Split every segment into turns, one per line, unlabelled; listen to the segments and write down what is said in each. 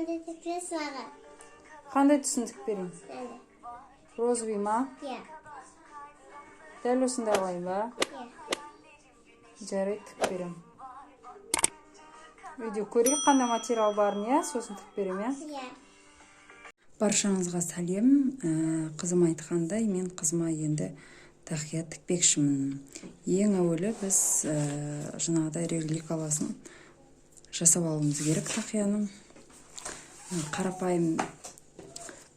Мынандай тікпес маған.
Қандай түсін тігіп берейін?
Мынандай.
Розовый ма?
Иә.
Дәл осындай қылайын ба?
Иә.
Жарайды, тігіп беремін. Үйде көрейік қандай материал барын, иә? Сосын тігіп беремін, иә?
Иә.
Баршаңызға сәлем. Қызым айтқандай, мен қызыма енді тақия тікпекшімін. Ең әуелі біз жаңағыдай регликаласын жасап алуымыз керек тақияның. Қарапайым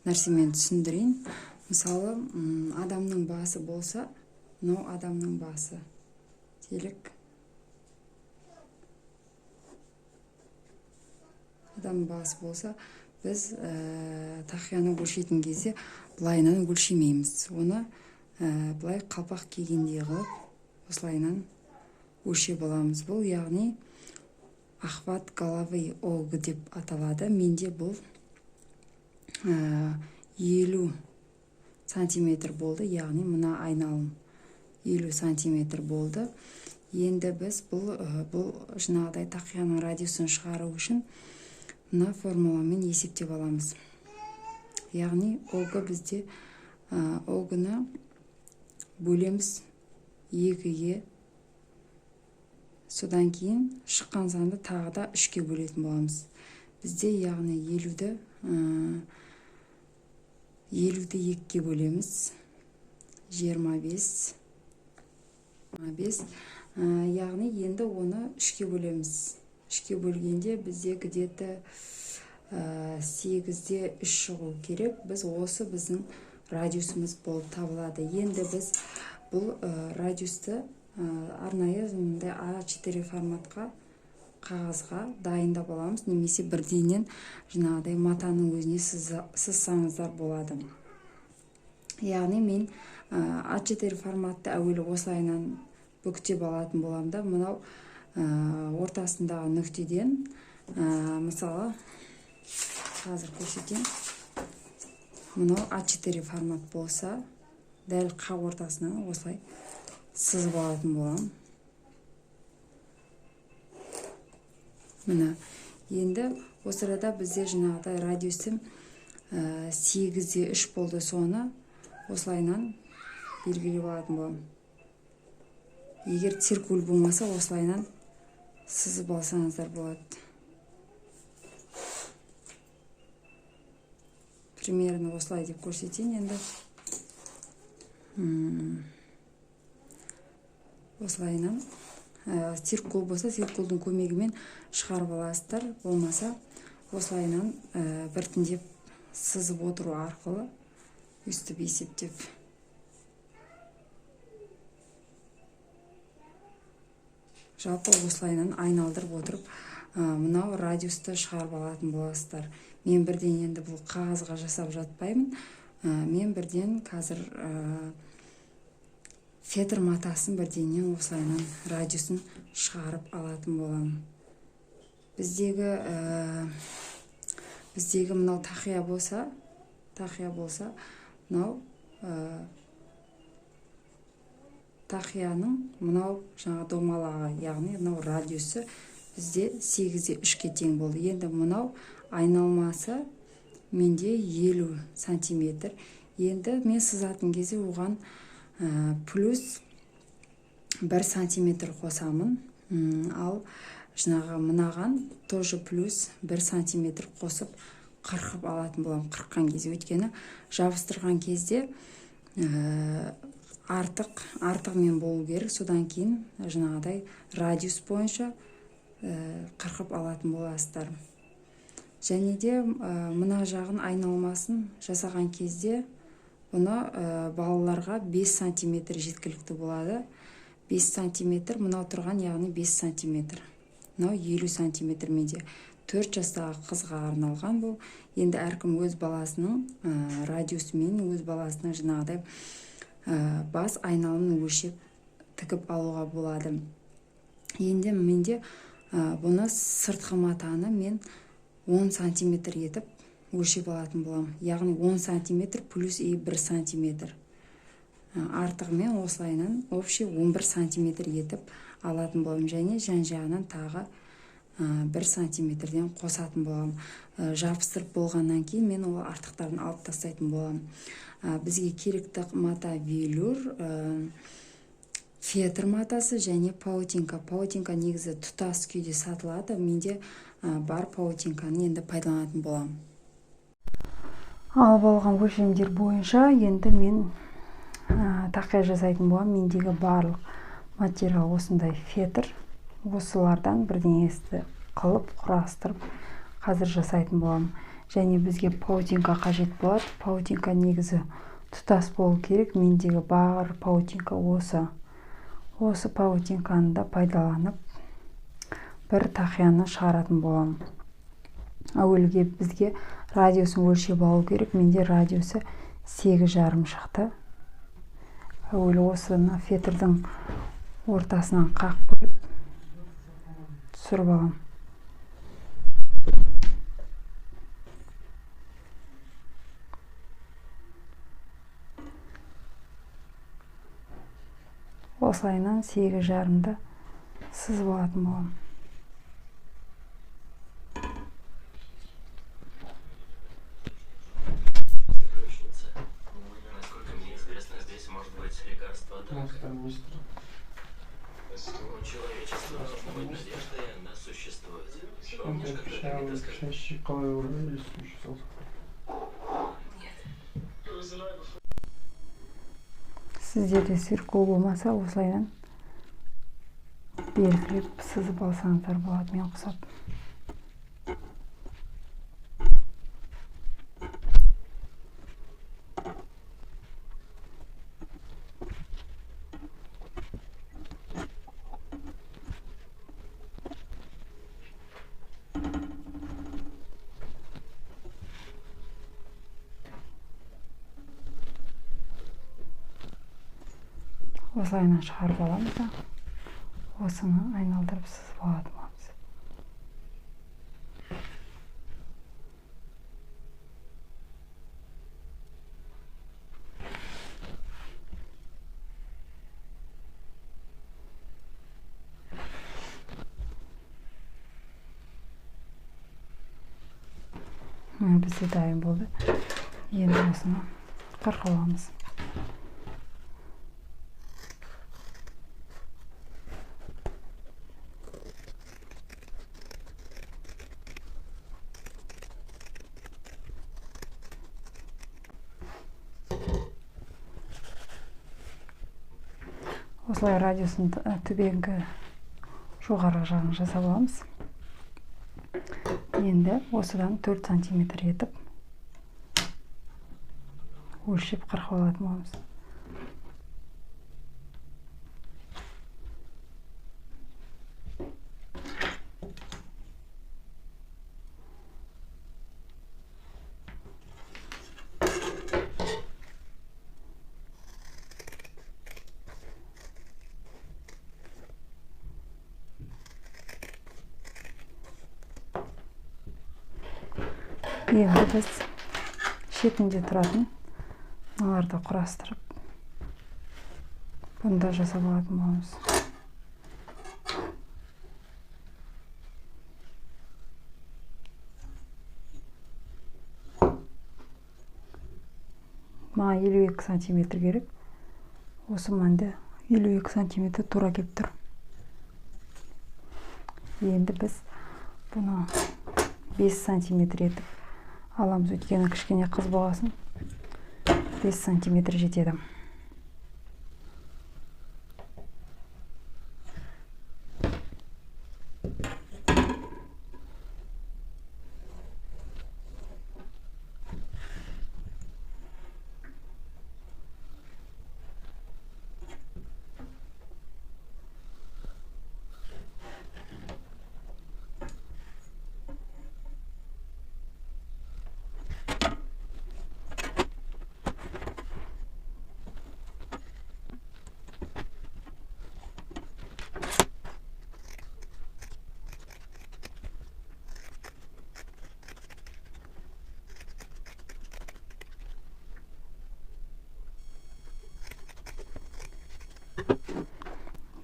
нәрсемен түсіндірейін. Мысалы, адамның басы болса, мынау адамның басы. Телік. Адамның басы болса, біз тақияны өлшейтін кезде былайынан өлшемейміз. Оны былай қалпақ кигендей қылып осылайынан өлшеп аламыз. Бұл яғни охват головы ОГ деп аталады. Менде бұл 50 сантиметр болды, яғни мына айналым 50 сантиметр болды. Енді біз бұл жаңағыдай тақияның радиусын шығару үшін мына формуламен есептеп аламыз. Яғни ОГ бізде, ОГ-ны бөлеміз 2-ге, содан кейін шыққан санды тағы да 3-ке бөлетін боламыз. Бізде яғни елуді екіге бөлеміз, жиырма бес, жиырма бес. Яғни енді оны 3-ке бөлеміз. 3-ке бөлгенде бізде где-то сегізде үш шығу керек. Біз осы біздің радиусымыз болып табылады. Енді біз бұл радиусты арнайы мындай А4 форматқа қағазға дайындап аламыз, немесе бірденен жаңағыдай матаның өзіне сызсаңыздар болады. Яғни мен А4 форматты әуелі осылайынан бүктеп алатын боламын да, мынау ортасындағы нүктеден, мысалы, қазір көрсетейін. Мынау А4 формат болса, дәл қақ ортасынан осылай сызып алатын боламын. Міне, енді осы арада бізде жаңағыдай радиусы сегізде үш болды, соны осылайынан белгілеп алатын боламын. Егер циркуль болмаса, осылайынан сызып алсаңыздар болады. Примерно осылай деп көрсетейін енді. Осылайынан. Циркул болса, циркулдың көмегімен шығарып аласыздар, болмаса осылайынан біртіндеп сызып отыру арқылы өстіп есептеп. Жалпы осылайынан айналдырып отырып, мынау радиусты шығарып алатын боласыздар. Мен бірден енді бұл қағазға жасап жатпаймын. Мен бірден қазір фетр матасын бірденнен осылайынан радиусын шығарып алатын боламын. Біздегі мынау тақия болса, мынау тақияның мынау жаңа домалағы, яғни мынау радиусы бізде сегізде үшке тең болды. Енді мынау айналмасы менде 50 сантиметр. Енді мен сызатын кезде оған плюс 1 сантиметр қосамын. Ал жаңағы мынаған тоже плюс 1 сантиметр қосып қырқып алатын боламын қырыққан кезде. Өйткені жабыстырған кезде артығымен болу керек. Содан кейін жаңағыдай радиус бойынша қырқып алатын боласыздар. Және де мына жағын айналмасын жасаған кезде бұны балаларға 5 сантиметр жеткілікті болады. 5 сантиметр мынау тұрған, яғни 5 сантиметр. Мынау 50 сантиметр менде. 4 жастағы қызға арналған бұл. Енді әркім өз баласының радиусымен, өз баласының жаңағыдай бас айналымын өлшеп тігіп алуға болады. Енді менде бұны сыртқы матаны мен 10 сантиметр етіп өлшеп алатын боламын. Яғни 10 сантиметр плюс и 1 сантиметр. Артығымен осылайынан общий 11 сантиметр етіп алатын боламын. Және жан-жағынан тағы 1 сантиметрден қосатын боламын. Жабыстырып болғаннан кейін мен ол артықтарын алып тастайтын боламын. Бізге керекті мата велюр, фетр матасы және паутинка. Паутинка негізі тұтас күйде сатылады. Менде бар паутинканы енді пайдаланатын боламын. Алып алған өлшемдер бойынша енді мен тақия жасайтын боламын. Мендегі барлық материал осындай фетр. Осылардан бірдеңесі қылып құрастырып қазір жасайтын боламын. Және бізге паутинка қажет болады. Паутинка негізі тұтас болу керек. Мендегі бар паутинка осы. Осы паутинканы да пайдаланып бір тақияны шығаратын боламын. Әуелге бізге радиусын өлшеп алу керек. Менде радиусы 8,5 шықты. Әуелі осыны фетрдің ортасынан қақ бөліп түсіріп аламын. Осылайынан 8,5-ды сызып алатын боламын. Сіздерде циркул болмаса осылайдан белгілеп сызып алсаңыздар болады мен ұқсап. Осылайынан шығарып аламыз да, осыны айналдырып сызып алатын боламыз. Міне бізде дайын болды. Енді осыны қырқып аламыз. Осылай радиусын төменгі жоғарғы жағын жасап аламыз. Енді осыдан 4 сантиметр етіп өлшеп қырқып алатын боламыз. Енді біз шетінде тұратын мыналарды құрастырып бұны да жасап алатын боламыз. Маған 52 сантиметр керек. Осы мәнде 52 сантиметр тура келіп тұр. Енді біз бұны 5 сантиметр етіп аламыз, өйткені кішкене қыз болғасын 5 сантиметр жетеді.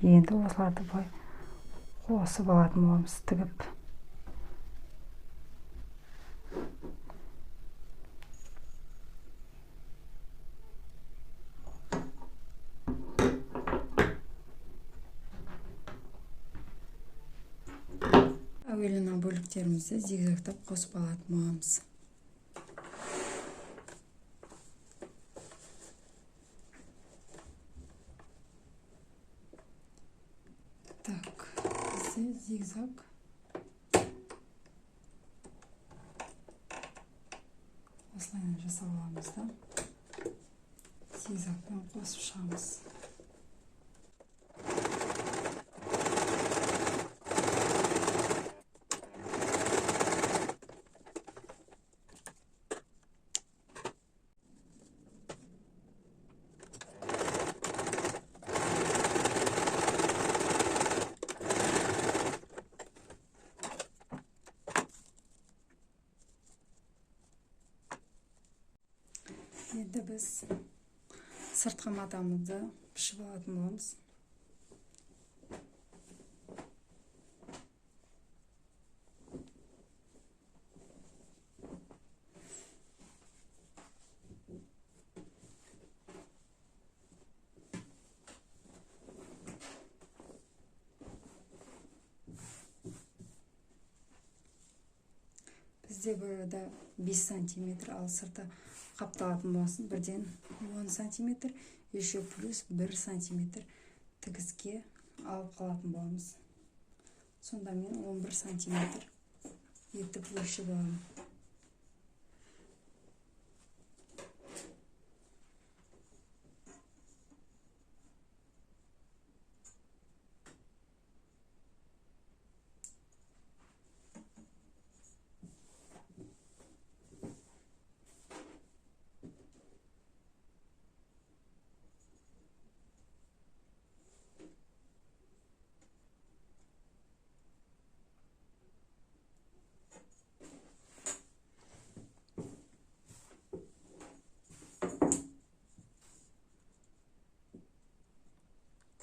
Енді осыларды былай қосып алатын боламыз тігіп. Әуелі мына бөліктерімізді зигзагтап қосып алатын боламыз. Так, бізде зигзаг осылай жасап аламыз да, зигзагпен қосып шығамыз. Енді біз сыртқы матамызды пішіп алатын боламыз. Бізде burada 5 сантиметр, ал сырты қапталатын болсын бірден 10 сантиметр, еще плюс 1 сантиметр тігіске алып қалатын боламыз. Сонда мен 11 сантиметр етіп өлшеп аламын.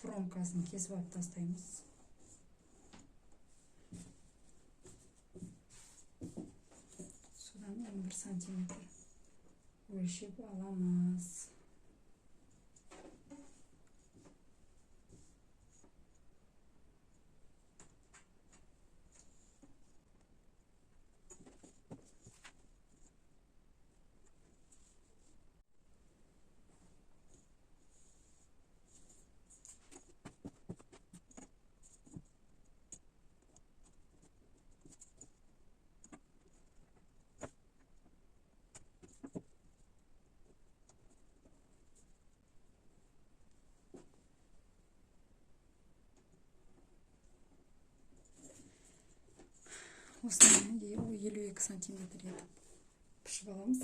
Кромкасын кесіп алып тастаймыз. Содан 11 сантиметр өлшеп аламыз. Осыны 52 сантиметр етіп пішіп аламыз.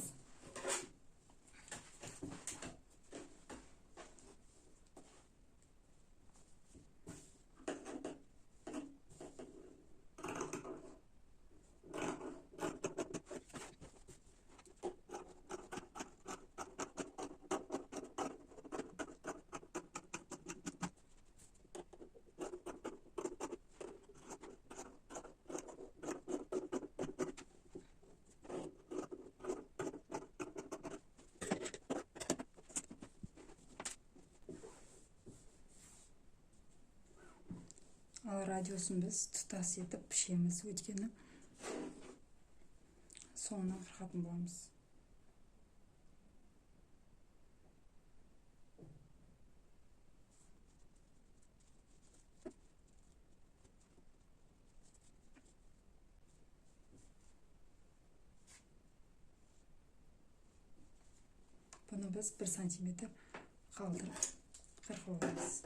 Ал радиусын біз тұтас етіп пішеміз, өйткені соңынан қырқатын боламыз. Бұны біз 1 сантиметр қалдырып қырқып аламыз.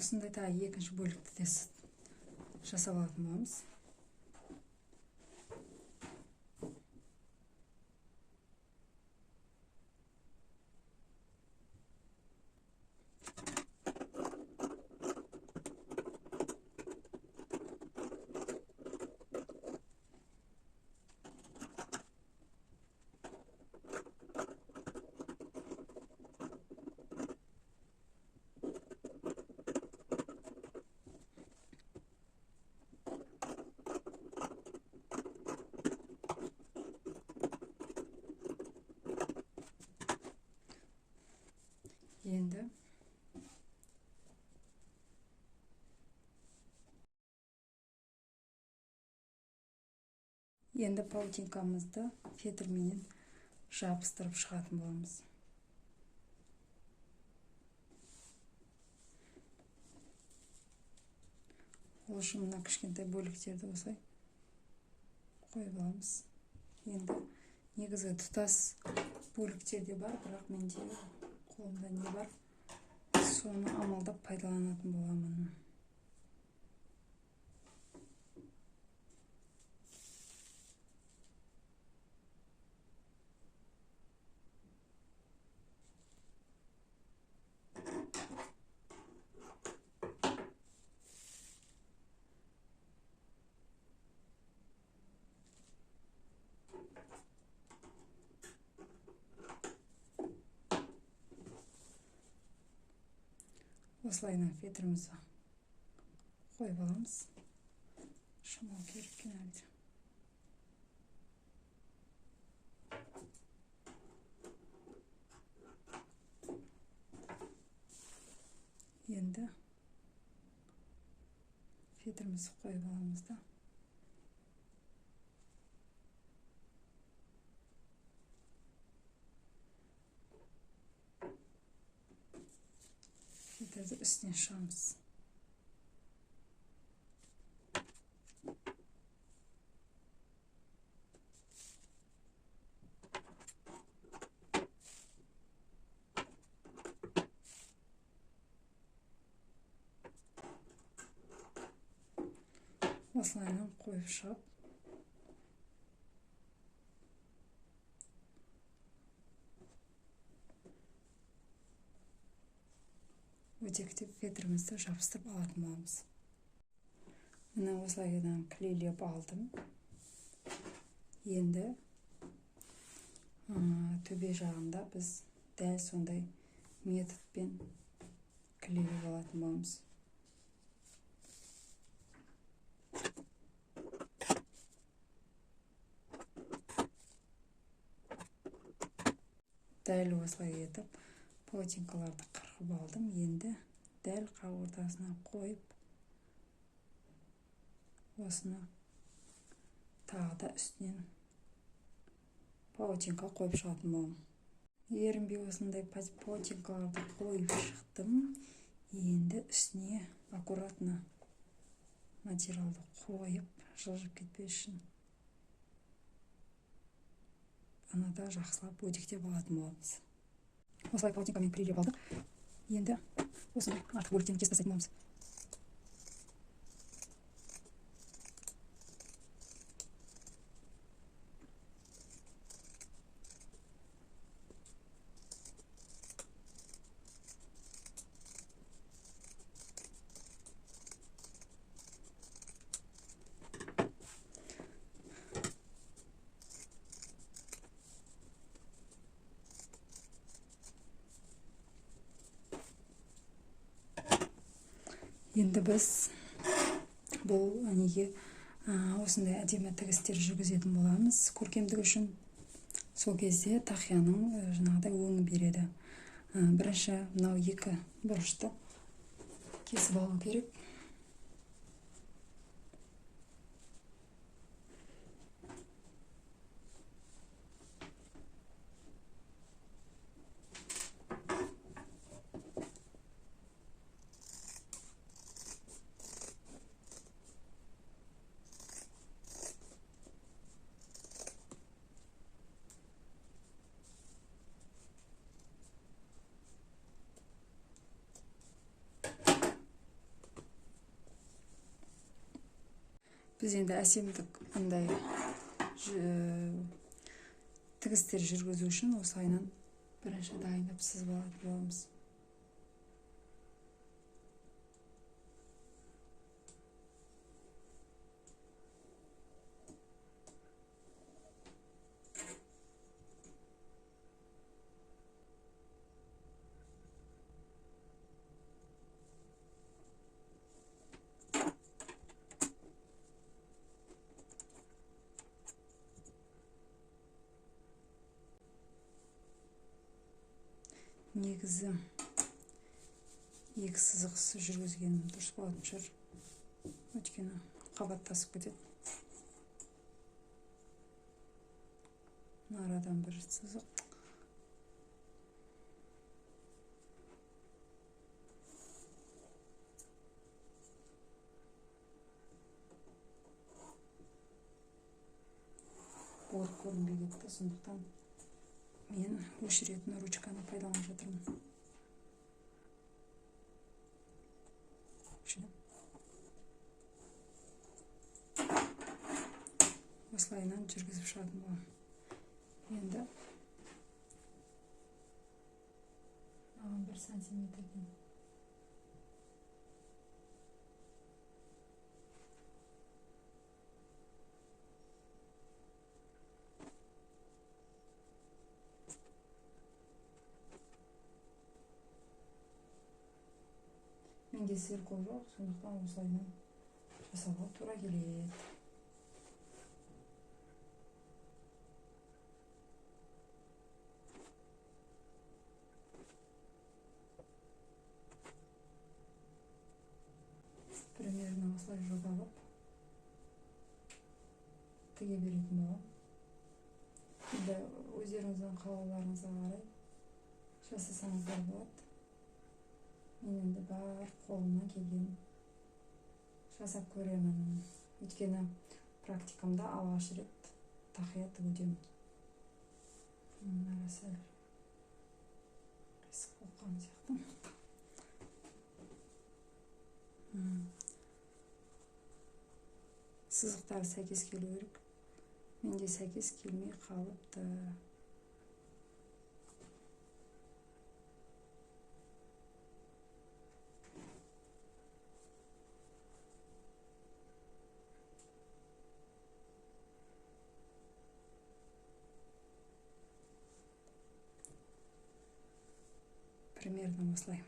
Осындай тағы екінші бөлікті де жасап алатын боламыз. Енді паутинкамызды фетрменен жабыстырып шығатын боламыз. Ол үшін мына кішкентай бөліктерді осылай қойып аламыз. Енді негізгі тұтас бөліктер де бар, бірақ менде қолымда не бар, соны амалдап пайдаланатын боламын. Осылайынан фетрімізді қойып аламыз. Шамал керек екен әлде. Енді фетрімізді қойып аламыз да. Фетрді үстіне шығамыз. Осылайынан қойып шығып, өтектеп фетрімізді жабыстырып алатын боламыз. Міне осылайынан клейлеп алдым. Енді төбе жағында біз дәл сондай методпен клейлеп алатын боламыз. Дәл осылай етіп паутинкаларды қырқып алдым. Енді дәл қақ ортасына қойып, осыны тағы да үстінен паутинка қойып шығатын боламын. Ерінбей осындай паутинкаларды қойып шықтым. Енді үстіне аккуратно материалды қойып, жылжып кетпес үшін аны да жақсылап өтектеп алатын боламыз. Осылай паутинкамен клейлеп алдық. Енді осындай артық бөліктерін кесіп тастайтын боламыз. Енді біз бұл неге осындай әдемі тігістер жүргізетін боламыз көркемдік үшін. Сол кезде тақияның жаңағыдай өңі береді. Бірінші мынау екі бұрышты кесіп алу керек. Біз енді әсемдік андай тігістер жүргізу үшін осылайынан бірінші дайындап сызып алатын боламыз. Негізі Екі сызық жүргізгенім дұрыс болатын шығар, өйткені қабаттасып кетеді. Мына арадан бір сызық. Борт көрінбей кетті, сондықтан мен өшіретін ручканы пайдаланып жатырмын. Осылайынан жүргізіп шығатын боламын. Енді маған 1 сантиметрден менде циркуль жоқ, сондықтан осылайынан жасауға тура келеді. Примерно осылай жобалап тіге беретін боламын. Енді өздеріңіздің қалауларыңызға қарай жасасаңыздар болады. Мен енді бар қолымнан келген жасап көремін. Өйткені практикамда алғаш рет тақия тігудемін. Мына сәл қисық болып қалған сияқты. Сызықтары сәйкес келу керек. Менде сәйкес келмей қалыпты. Примерно осылай.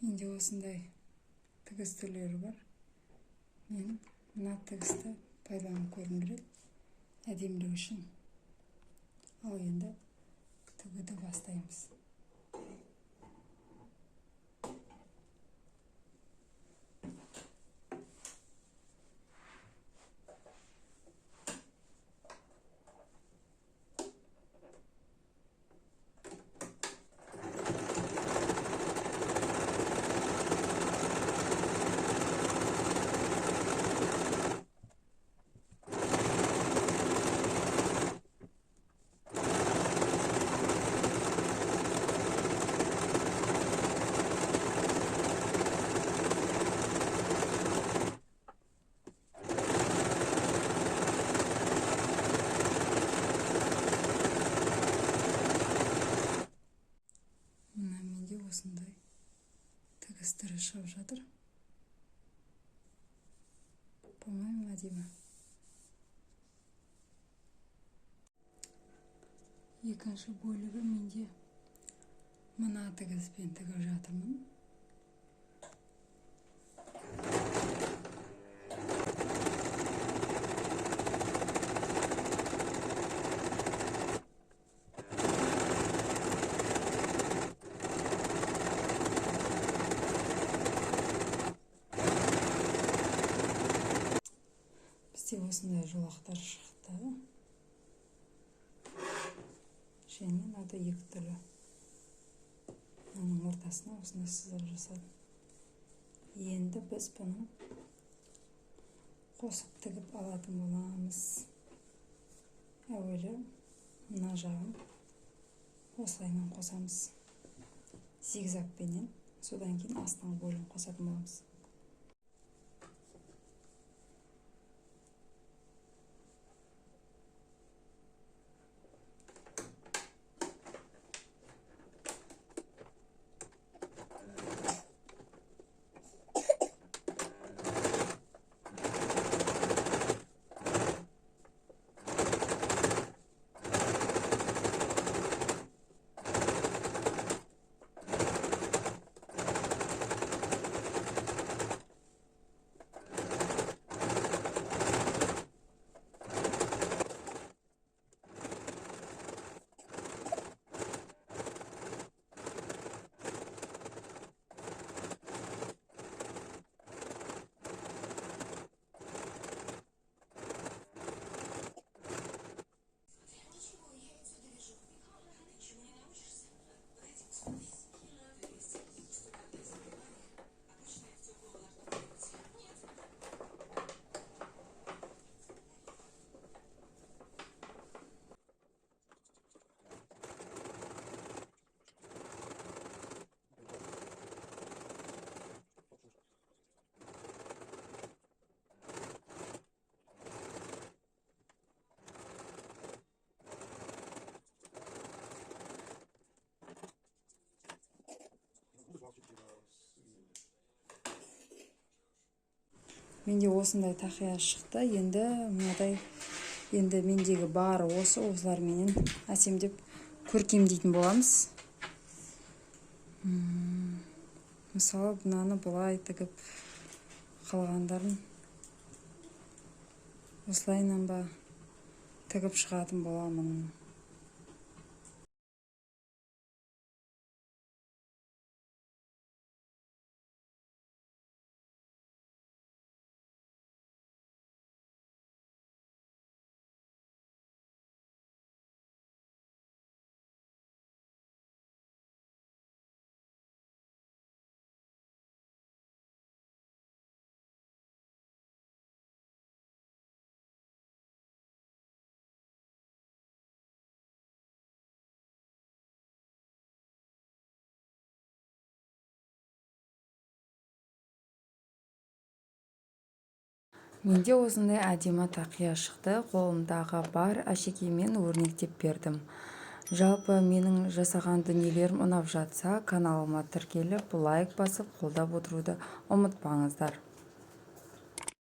Менде осындай тігіс түрлері бар. Мен мына тігісті пайдаланып көргім келеді әдемілік үшін. Ал енді тігуді бастаймыз. Осындай тігістері шығып жатыр. По-моему, әдемі. Екінші бөлігі менде мына тігіспен тігіп жатырмын. Осындай жолақтар шықты. Және мынада екі түрлі. Мынаның ортасына осындай сызық жасадым. Енді біз бұны қосып тігіп алатын боламыз. Әуелі мына жағын осылайынан қосамыз. Зигзагпенен, содан кейін астыңғы бөлігін қосатын боламыз. Менде осындай тақия шықты. Енді мынадай, енді мендегі бары осы, осыларменен әсемдеп көркемдейтін боламыз. Мысалы, мынаны былай тігіп, қалғандарын осылайынан ба тігіп шығатын боламын. Менде осындай әдемі тақия шықты. Қолымдағы бар әшекеймен өрнектеп бердім. Жалпы, менің жасаған дүниелерім ұнап жатса, каналыма тіркеліп, лайк басып, қолдап отыруды ұмытпаңыздар.